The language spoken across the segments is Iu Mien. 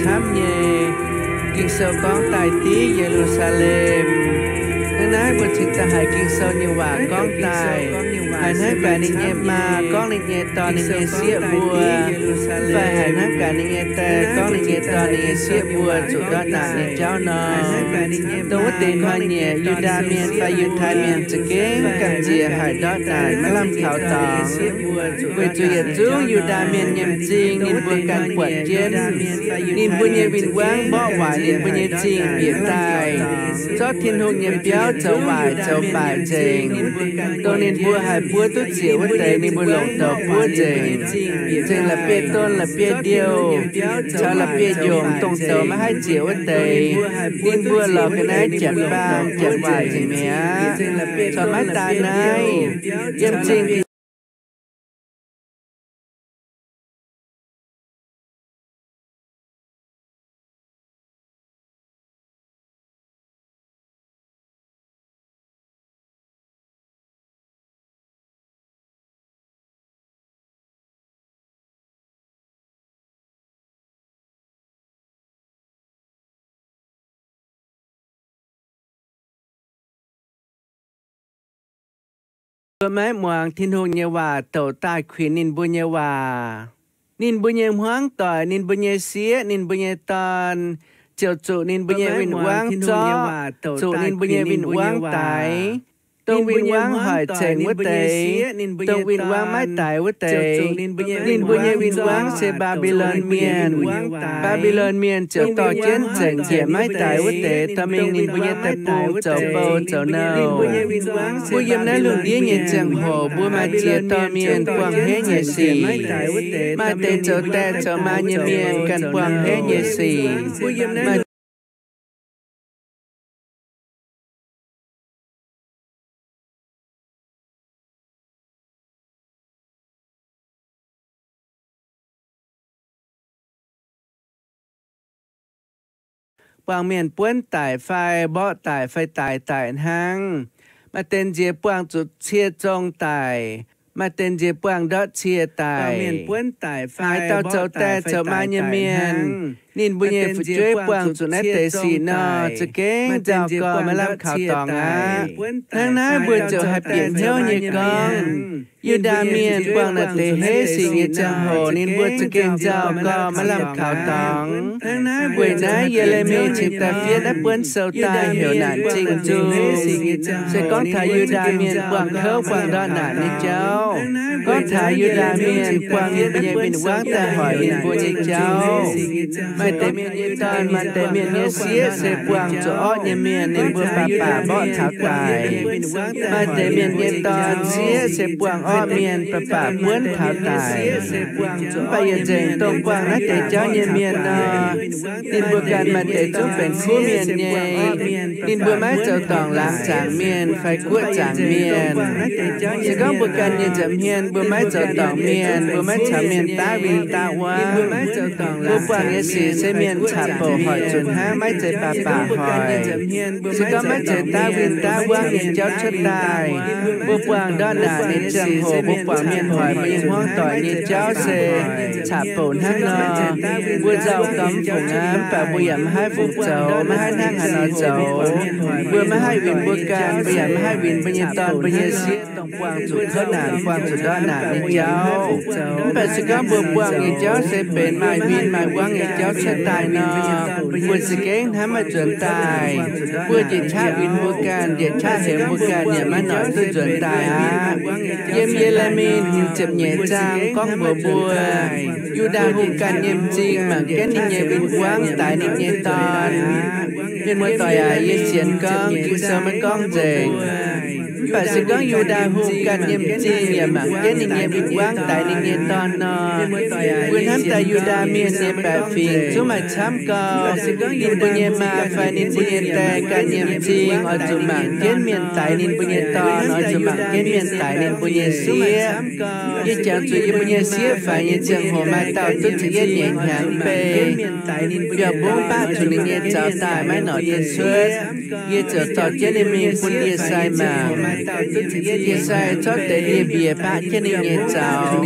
camv nyei. Ging-Sou gorngv daaih div Ye^lu^saa^lem. Hnangv naaiv mbuo cingx daaih haiz Ging-Sou nyei waac gorngv daaih, haiz hnangv gaax ninh nyei maa gorngv ninh nyei dorn ninh nyei sieqv mbuo, fai haiz hnangv gaax ninh nyei die gorngv ninh nyei dorn ninh nyei sieqv mbuo zuqc ndortv naanc nyei jauv nor. Dongh wuov deix hnoi-nyieqc Yu^ndaa Mienh fai Yiutai Mienh za'gengh gamh nziex haic ndortv naanc maiv lamh kaux dorngx, weic zuqc yietc zungv Yu^ndaa Mienh nyei m'zing ninh mbuo ganh buatc jienv. Ninh mbuo nyei win-wangv mborqv waaic ninh mbuo nyei zingh bieqc daaih, zorqv Tin-Hungh nyei biauv zoux waaic zoux baaic nzengc. Dongh ninh mbuo haih buov duqv zieqc wuov deix ninh mbuo longc douz buov nzengc, nzengc la'bieiv-don la'bieiv-ndiouh caux la'bieiv-njomc, dongh douz maiv haih zieqc wuov deix. Ninh mbuo lorz ga'naaiv janx-baang janx-waaic nzengc mi'aqv, corc maiv daan naaiv. Yiem zingh Mbuo maiv muangx Tin-Hungh nyei waac douc daaih kuinx ninh mbuo nyei waac. Ninh mbuo nyei hmuangv doic, ninh mbuo nyei sieqv, ninh mbuo nyei dorn, ziouc zuqc ninh mbuo nyei win-wangv zorqv, zuqc ninh mbuo nyei win-wangv daix. Dongh win-wangv hoic zengc wuov deix, dongh win-wangv maiv daix wuov deix, ninh mbuo nyei win-wangv se Mbaa^mbi^lon Mienh. Mbaa^mbi^lon Mienh ziouc dorh jienv nzengc njiec maiv daix wuov deix dorh mingh ninh mbuo nyei deic-bung zoux bou zoux nouh. Mbuo yiem naaiv lungh ndiev nyei ziangh hoc mbuo maaih ziex dauh mienh buangh henv nyei sic. Maaih deix zoux die zoux maa nyei mienh ganh buangh henv nyei sic. Maaih buangh mienh buonv daic fai mborqv daic fai daix daic hnangv. Maaih deix nziex buangh zuqc cie zong daic, maaih deix nziex buangh ndortv cie daic. Haaix dauh zoux die zoux maa nyei mienh, ninh mbuo nyei fu'jueiv buangh zuqc naaiv deix sic nor, za'gengh nzauh gorx maiv lamh kaux dorngx aqv. Hnangv naaiv mbuo ziouc haih bieqc hnyouv nyei gorngv, Yu^ndaa Mienh buangh naaiv deix heiv sic nyei ziangh hoc ninh mbuo za'gengh nzauh gorx maiv lamh kaux dorngx. Weic naaiv Ye^le^mi cingx daaih fiev naaiv buonv sou daaih heuc Naanc Zingh Nzung, se gorngv taux Yu^ndaa Mienh buangh kouv buangh ndortv naanc nyei jauv, gorngv taux Yu^ndaa Mienh buangh ninh mbuo nyei win-wangv daaih hoic ninh mbuo nyei jauv. Maaih deix mienh nyei dorn, maaih deix mienh nyei sieqv se buangh zuqc orqv nyei mienh ninh mbuo baac baac mborqv taux daic. Maaih deix mienh nyei dorn sieqv se buangh orqv mienh baac baac buonv taux daic. Mv baac yietc nzengc dongh buangh naaiv deix jauv nyei mienh nor, ninh mbuo ganh maaih deix zungv benx kuv mienh nyei. Ninh mbuo maiv zoux dorngc laangz zaangc mienh fai guoqv zaangc mienh. Se gorngv mbuo ganh nyei nza'hmien mbuo maiv zoux dorngc mienh, mbuo maiv caux mienh daav win daav wuov, mbuo buangh nyei sic se mienh caqv-bouc hoic zuqc hnangv, maiv zeiz baac baac hoic. Se gorngv maiv zeiz daav win daav wuov nyei jauv cuotv daaih, mbuo buangh ndortv naanc nyei ziangh hoc mbuo buangc mienh hoic mbuo nyei hmuangv doic nyei jauv se caqv-bouc hnangv nor. Mbuo nzauh gormx fungc aqv, mv baac mbuo yaac maiv haih fungc zoux, maiv haih hnangv haaix nor zoux. Mbuo maiv haih win mbuo ganh, mbuo yaac maiv haih win mbuo nyei dorn, mbuo nyei sieqv, dongh buangh zuqc kouv naanc, buangh zuqc ndortv naanc nyei jauv. Mv baac se gorngv mbuo buangh nyei jauv se benx maaih win maaih wangv nyei jauv cuotv daaih nor, mbuo za'gengh hnamv maiv nzuonx daaih. Mbuo njiec qaqv win mbuo ganh, njiec qaqv hemx mbuo ganh, yaac maiv noic duqv nzuonx daaih aqv. Yiem Ye^le^mi hmz ziepc nyeic zaang gorngv mbuox mbuo, Yu^ndaa hungh ganh nyei m'zing mangc jienv ninh nyei win-wangv daix ninh nyei dorn. Mienh muoz-doic aac, yie sienx gorngv Ging-Sou maiv gorngv nzengc. Mv baac se gorngv Yu^ndaa hungh ganh nyei m'zing yaac mangc jienv ninh nyei win-wangv daix ninh nyei dorn nor, mbuo hnamv daaih Yu^ndaa Mienh nyei baeqc fingx zungv maaih camv gorx. Ninh mbuo nyei maa fai ninh mbuo nyei die ganh nyei m'zing oix zuqc mangc jienv mienh daix ninh mbuo nyei dorn, oix zuqc mangc jienv mienh daix ninh mbuo nyei sieqv. Yie jangx zuqc yie mbuo nyei sieqv faix nyei ziangh hoc maaih dauh duqv ziepc yietv nyeic hnyangx mv bei, biauv-mbungv baqv zuqc ninh nyei zaux daaih maiv noic duqv cuotv. Yie ziouc dorh jienv ninh mingh bun yie sai mangc. Ndie-sai zorqv deix ndie-mbiec baqv jienv ninh nyei zaux.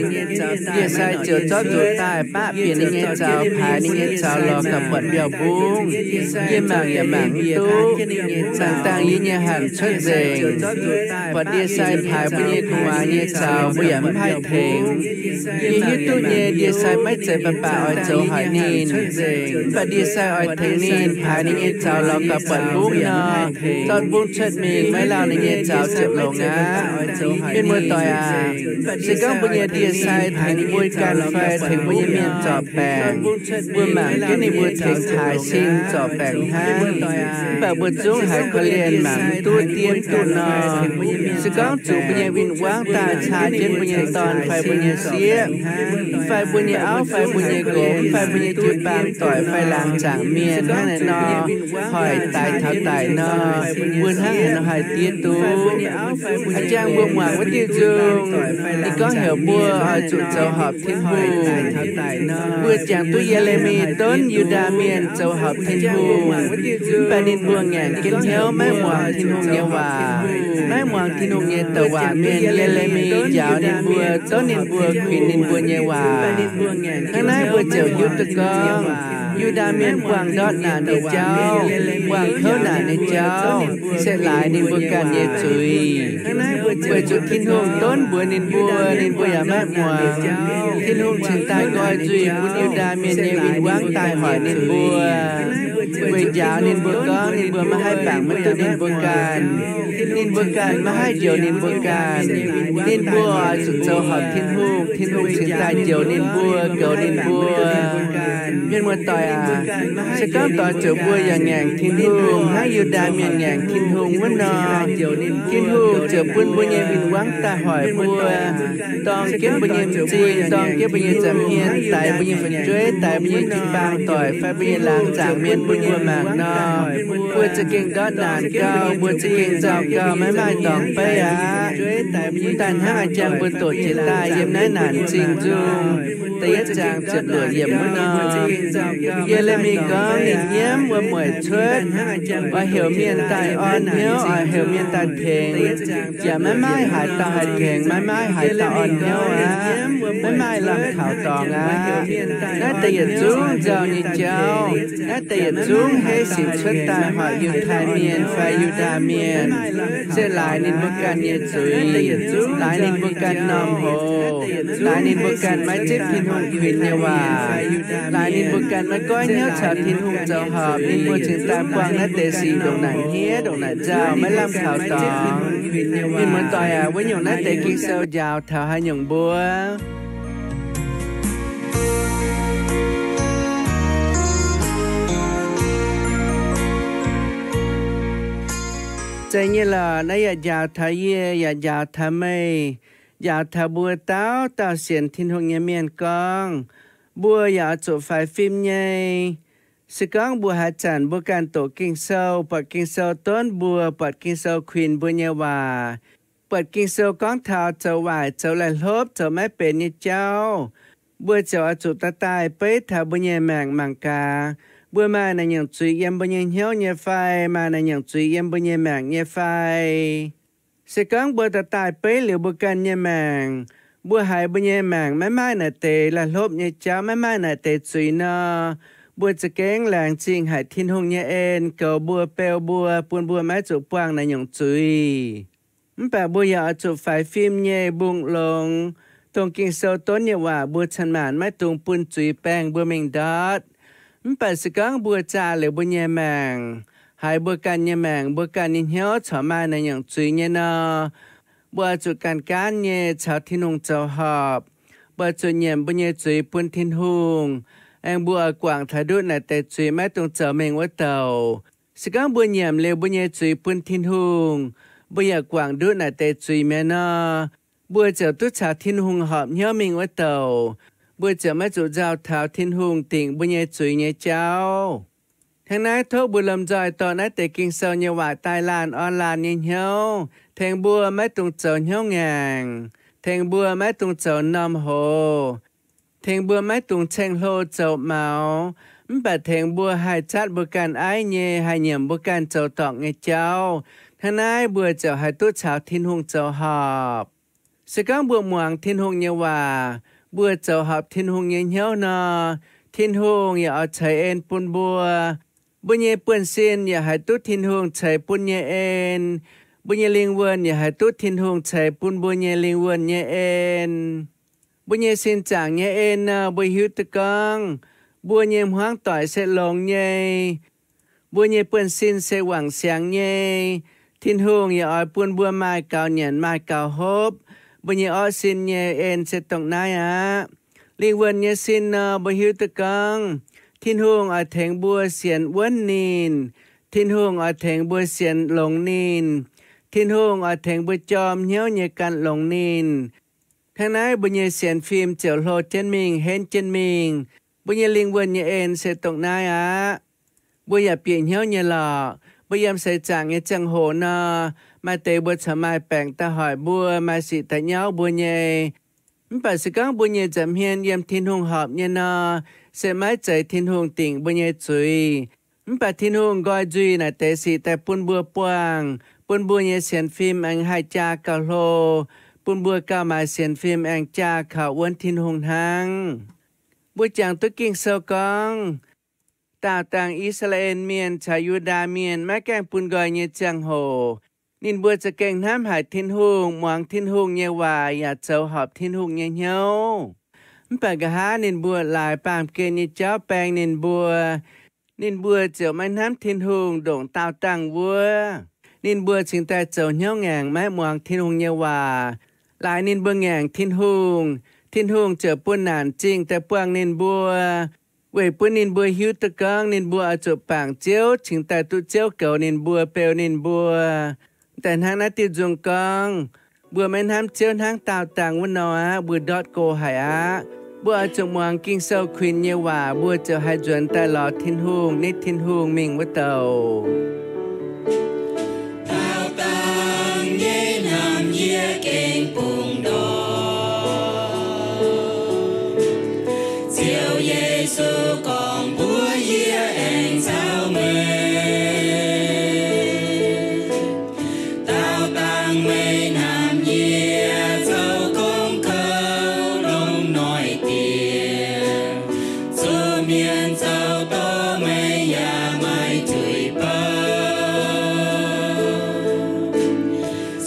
Ndie-sai ziouc zorqv nzuqc daaih baqv bieqc ninh nyei zaux, paaix ninh nyei zaux lorz gauh buatc mbiauh mbungv. Yie mangc yaac mangc mv duqv. Mangc dangh yie nyei hanc cuotv nzengc. Buatc ndie-sai paaix mbuo nyei gu'nguaaz nyei zaux, mbuo yaac mv haih tengx. Yie hiuv duqv nyei, ndie-sai maiv zeiz baac baac oix zoux hoic ninh. Mv baac ndie-sai oix tengx ninh paaix ninh nyei zaux lorz gauh buatc mbungv nor, zorqv mbungv cuotv mingh, maiv lauh ninh nyei zaux ziepc longc aqv. Mienh muoz-doic aac, se gorngv mbuo nyei ndie-sai tengx mbuo ganh fai tengx mbuo nyei mienh zorc baengc, mbuo mangc jienv ninh mbuo tengx taaix sin zorc baengc hnangv. Mv baac mbuo zungv haiz korv-lienh mangc mv duqv, diev mv duqv nor. Se gorngv zuqc mbuo nyei win-wangv daaih caa jienv mbuo nyei dorn fai mbuo nyei sieqv, mv fai mbuo nyei auv fai mbuo nyei nqox, mv fai mbuo nyei jiu-baang doic fai laangz zaangc mienh hnangv naaiv nor, hoic daix taux daic nor, mbuo hnangv haaix nor haih diev duqv? A'jang mbuo muangx wuov diuh nzung, ninh gorngv heuc mbuo oix zuqc zoux horpc Tin-Hungh. Mbuo jangx duqv Ye^le^mi donv Yu^ndaa Mienh zoux horpc Tin-Hungh, mv baac ninh mbuo ngaengc jienv hnyouv maiv muangx Tin-Hungh nyei waac, maiv muangx Tin-Hungh nyei douc waac mienh. Ye^le^mi njaaux ninh mbuo, donv ninh mbuo, kuinx ninh mbuo nyei waac. Hnangv naaiv mbuo ziouc hiuv duqv gorngv, Yu^ndaa Mienh buangh ndortv naanc nyei jauv, buangh kouv naanc nyei jauv, se laaix ninh mbuo ganh nyei zuiz. Weic zuqc Tin-Hungh donv mbuox ninh mbuo, ninh mbuo yaac maiv muangx. Tin-Hungh cingx daaih nqoi nzuih bun Yu^ndaa Mienh nyei win-wangv daaih hoic ninh mbuo. Weic njaaux ninh mbuo gorngv ninh mbuo maiv haih bangc maiv duqv ninh mbuo ganh. Ninh mbuo ganh maiv haih njoux ninh mbuo ganh. Ninh mbuo oix zuqc zoux horpc Tin-Hungh, Tin-Hungh cingx daaih njoux ninh mbuo, goux ninh mbuo. Mienh muoz-doic aac, se gorngv doix zuqc mbuo yaac ngaengc Tin-Hungh hnangv Yu^ndaa Mienh ngaengc Tin-Hungh wuov nor, Tin-Hungh ziouc bun mbuo nyei win-wangv daaih hoic mbuo, dorng jienv mbuo nyei m'zing, dorng jienv mbuo nyei nza'hmien, daix mbuo nyei fu'jueiv, daix mbuo nyei jiu-baang doic fai mbuo nyei laangz zaangc mienh bun mbuo mangc nor, mbuo za'gengh ndortv naanc gau, mbuo za'gengh nzauh gau, maiv maaih dorngx beiv aqv. Mv daaih hnangv a'jang mbuo doqc jiex daaih yiem naaiv naanc m'zing nzung da'yietv zaang ziepc luoqc yiemc wuov nor, Ye^le^mi gorngv ninh nyiemv wuom-mueic cuotv, oix heuc mienh daaih orn hnyouv, oix heuc mienh daaih tengx, yaac maiv maaih haaix dauh haih tengx, maiv maaih haaix dauh orn hnyouv aqv. Maiv maaih lamh kaux dorngx aqv. Naaiv deix yietc zungv nzauh nyei jauv. Naaiv deix yietc zungv heiv sic cuotv daaih hoic Yiutai Mienh fai Yu^ndaa Mienh, se laaix ninh mbuo ganh nyei zuiz, laaix ninh mbuo ganh norm hoc, laaix ninh mbuo ganh maiv zipv Tin-Hungh kuinx nyei waac, laaix ninh mbuo ganh maiv goiv hnyouv caux Tin-Hungh zoux horpc, ninh mbuo cingx daaih buangh naaiv deix sic ndongc naaic hniev ndongc naaic nzauh, maiv lamh kaux dorngx. Mienh muoz-doic aac, wuov nyungc naaiv deix Ging-Sou njaaux taux haaix nyungc mbuo? Zeiz nyei lorqc, naaiv yaac njaaux taux yie, yaac njaaux taux meih, njaaux taux mbuo dauh dauh sienx Tin-Hungh nyei mienh gorngv, mbuo yaac oix zuqc faix fim nyei. Se gorngv mbuo haaix zanc mbuo ganh doqc Ging-Sou, buatc Ging-Sou donv mbuo, buatc Ging-Sou kuinx mbuo nyei waac, buatc Ging-Sou gorngv taux zoux waaic, zoux laih hlopv, zoux maiv benx nyei jauv, mbuo ziouc oix zuqc daaih daaih beiv taux mbuo nyei maengc mangc gaax, mbuo maaih naaic nyungc zuiz yiem mbuo nyei hnyouv nyei fai, maaih naaic nyungc zuiz yiem mbuo nyei maengc nyei fai. Se gorngv mbuo daaih daaih beiv liuz mbuo ganh nyei maengc, mbuo haiz mbuo nyei maengc maiv maaih naaic deix laih hlopv nyei jauv, maiv maaih naaic deix zuiz nor, mbuo za'gengh laengz zingh haic Tin-Hungh nyei en goux mbuo, beu mbuo, bun mbuo maiv zuqc buangh naaic nyungc zuiz. Mv baac mbuo yaac oix zuqc faix fim nyei, mbungh longx, dongh Ging-Sou donv nyei waac mbuo cin-maanc maiv dungx bun zuiz baengh mbuo mingh ndortv. Mv baac se gorngv mbuo zaah liuz mbuo nyei maengc, haiz mbuo ganh nyei maengc, mbuo ganh nyei hnyouv corc maaih naaic nyungc zuiz nyei nor, mbuo oix zuqc gan gaanv nyei caux Tin-Hungh zoux horpc. Mbuo oix zuqc nyiemc mbuo nyei zuiz bun Tin-Hungh. Aengx mbuo oix guangc taux nduqv naaic deix zuiz maiv dungx zoux mingh wuov douc. Se gorngv mbuo nyiemc liuz mbuo nyei zuiz bun Tin-Hungh, mbuo yaac guangc nduqv naaic deix zuiz mi'aqv nor, mbuo ziouc duqv caux Tin-Hungh horpc hnyouv mingh wuov douc. Mbuo ziouc maiv zuqc nzauh taux Tin-Hungh dingc mbuo nyei zuiz nyei jauv. Hnangv naaiv tov mbuo lomh nzoih dorh naaiv deix Ging-Sou nyei waac daaih laanh orn laanh nyei hnyouv, tengx mbuo maiv dungx zoux hnyouv ngaengc, tengx mbuo maiv dungx zoux m'normh hoz, tengx mbuo maiv dungx ceng-hlo zoux maux, mv baac tengx mbuo haih zatv mbuo ganh aiv nyei, haih nyiemc mbuo ganh zoux dorngc nyei jauv, Hnangv naaiv mbuo ziouc haih duqv caux Tin-Hungh zoux horpc. Se gorngv mbuo muangx Tin-Hungh nyei waac, mbuo zoux horpc Tin-Hungh nyei hnyouv nor, Tin-Hungh yaac oix ceix en bun mbuo. Mbuo nyei buonv-sin yaac haih duqv Tin-Hungh ceix bun nyei en. Mbuo nyei lingh wuonh yaac haih duqv Tin-Hungh ceix bun mbuo nyei lingh wuonh nyei en. Mbuo nyei sin zaangc nyei en nor, mbuo hiuv duqv gorngv mbuo nyei hmuangv doic se longx nyei. Mbuo nyei buonv-sin se wangc siangx nyei. Tin-Hungh yaac oix bun mbuo maaih gaux nyanc maaih gaux hopv. Mbuo nyei orqv sin nyei en se dongh naaiv aqv. Lingh wuonh nyei sin nor, mbuo hiuv duqv gorngv Tin-Hungh oix tengx mbuo sienx wuonv ninh. Tin-Hungh oix tengx mbuo sienx longx ninh. Tin-Hungh oix tengx mbuo jorm hnyouv nyei gan longx ninh. Hnangv naaiv mbuo nyei sienx fim ziouc hlo jienv mingh, henv jienv mingh. Mbuo nyei lingh wuonh nyei en se dongh naaiv aqv. Mbuo yaac bieqc hnyouv nyei lorqc. Mbuo yiem seix zaangc nyei ziangh hoc nor, maaih deix mbuo corc maaih baengc daaih hoic mbuo, maaih sic daaih nyauv mbuo nyei. Mv baac se gorngv mbuo nyei nza'hmien yiem Tin-Hungh horpc nyei nor, se maiv zeiz Tin-Hungh dingc mbuo nyei zuiz. Mv baac Tin-Hungh nqoi nzuih naaic deix sic daaih bun mbuo buangh, bun mbuo nyei sienx fim aengx haih jaa gauh hlo, bun mbuo gauh maaih sienx fim aengx jaa kaux wuonv Tin-Hungh hnangv. Mbuo jangx duqv Ging-Sou gorngv, daauh dangh I^saa^laa^en Mienh caux Yu^ndaa Mienh maiv gaengh bun nqoi nyei ziangh hoc, ninh mbuo za'gengh hnamv haic Tin-Hungh, muangx Tin-Hungh nyei waac yaac zoux horpc Tin-Hungh nyei hnyouv. Mv baac nqa'haav ninh mbuo laaix baamh gen nyei jauv baeng ninh mbuo, ninh mbuo ziouc maiv hnamv Tin-Hungh ndongc daauh dangh wuov. Ninh mbuo cingx daaih zoux hnyouv ngaengc, maiv muangx Tin-Hungh nyei waac. Laaix ninh mbuo ngaengc Tin-Hungh, Tin-Hungh ziouc bun naanc zingh daaih buangh ninh mbuo, weic bun ninh mbuo hiuv duqv gorngv ninh mbuo oix zuqc bangc Ziouv cingx daaih duqv Ziouv goux ninh mbuo, beu ninh mbuo. Daaih hnangv naaiv diuh nzung gorngv, mbuo maiv hnamv Ziouv hnangv daauh dangh wuov nor aqv, mbuo ndortv go haic aqv. Mbuo oix zuqc muangx Ging-Sou kuinx nyei waac, mbuo ziouc haih nzuonx daaih lorz Tin-Hungh, nitv Tin-Hungh mingh wuov douc. Daauh dangh nyei hnamv yie gengh bungx ndortv. Ziouv Yesu gorngv mbuox yie aengx caux meih. Daauh dangh meih hnamv yie zoux gong kouv longc noic dieh, zuqc mienh zoux dorh meih yaac maaih zuiz bou.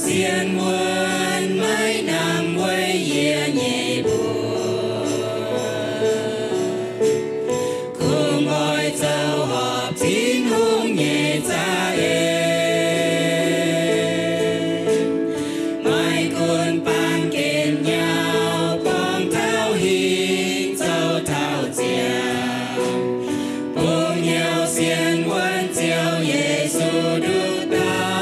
Sienx wuonv maiv hnamv weic yie nyei mbuox, kungx oix zoux horpc Tin-Hungh nyei za'eix. Maiv gunv baamh gen nyauv, borngz taux hingv zoux taux ziangx, bungx hnyouv sienx wuonv Ziouv Yesu nduqc dauh.